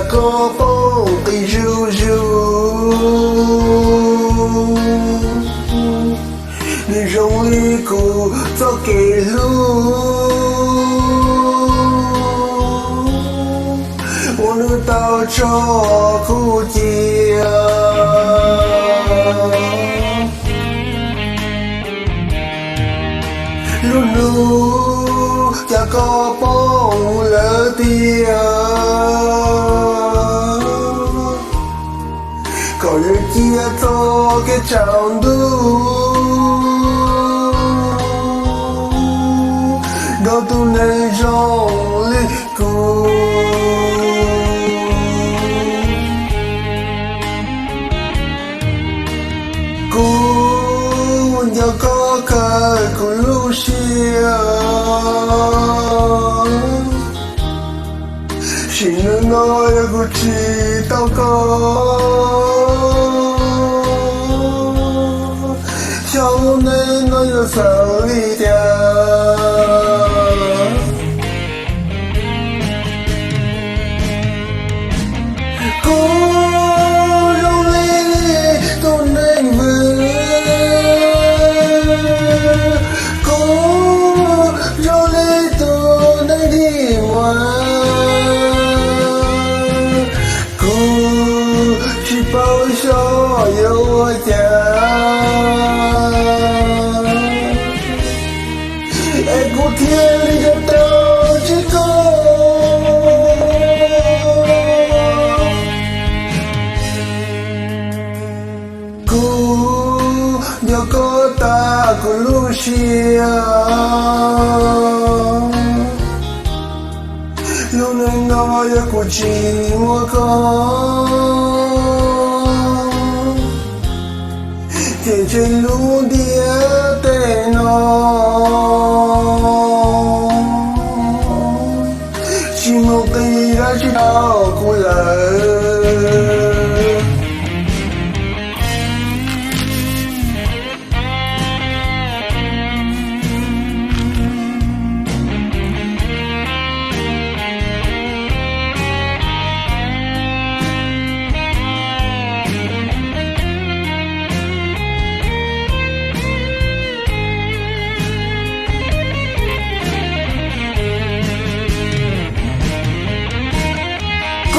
Koj poob qis zuj zus, nws zoo li kuv txoj kev hlub uas nws tau tso kuv cia. Lub hnub cas koj poob lawm tiag, kom yus cia txoj kev tsaus ntuj nrog tus neeg zoo li kuv. Kuv nco koj kawg kuv lub siab, sim neej no yog kuv tsis tau koj, xyov lub neej no yuav xaus li cas. Kuv zoo li tus neeg vwm, kuv zoo li tus neeg dig muag, kuv tsis paub xyov yuav ua cas es kuv thiaj li yuav tau ntsib koj. Kuv nco koj tas kuv lub siab, lub neej no yog kuv tsis muaj koj, ces ntshe lub ntiaj teb no tsis muaj nqis dab tsi rau kuv lawm.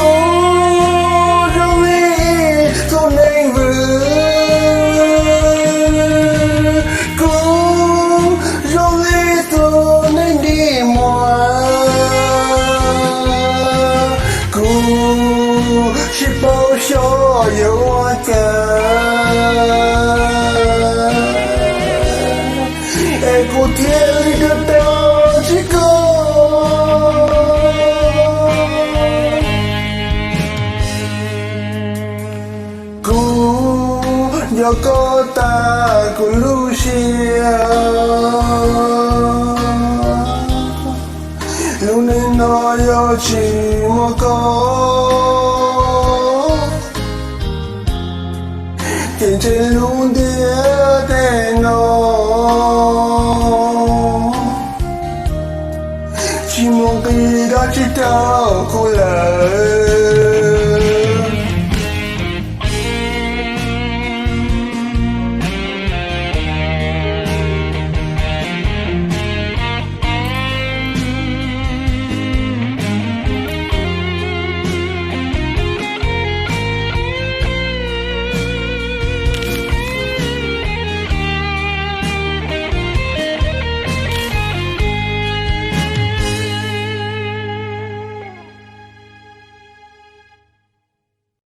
Kuv zoo li tus neeg vwm, kuv zoo li tus neeg dig muag, kuv tsis paub xyov yuav ua cas es kuv thiaj li yuav tau ntsib koj. Kuv nco koj tas kuv lub siab, lub neej no yog tsis muaj koj, ces ntshe lub ntiaj teb no tsis muaj nqis dab tsi rau kuv lawm.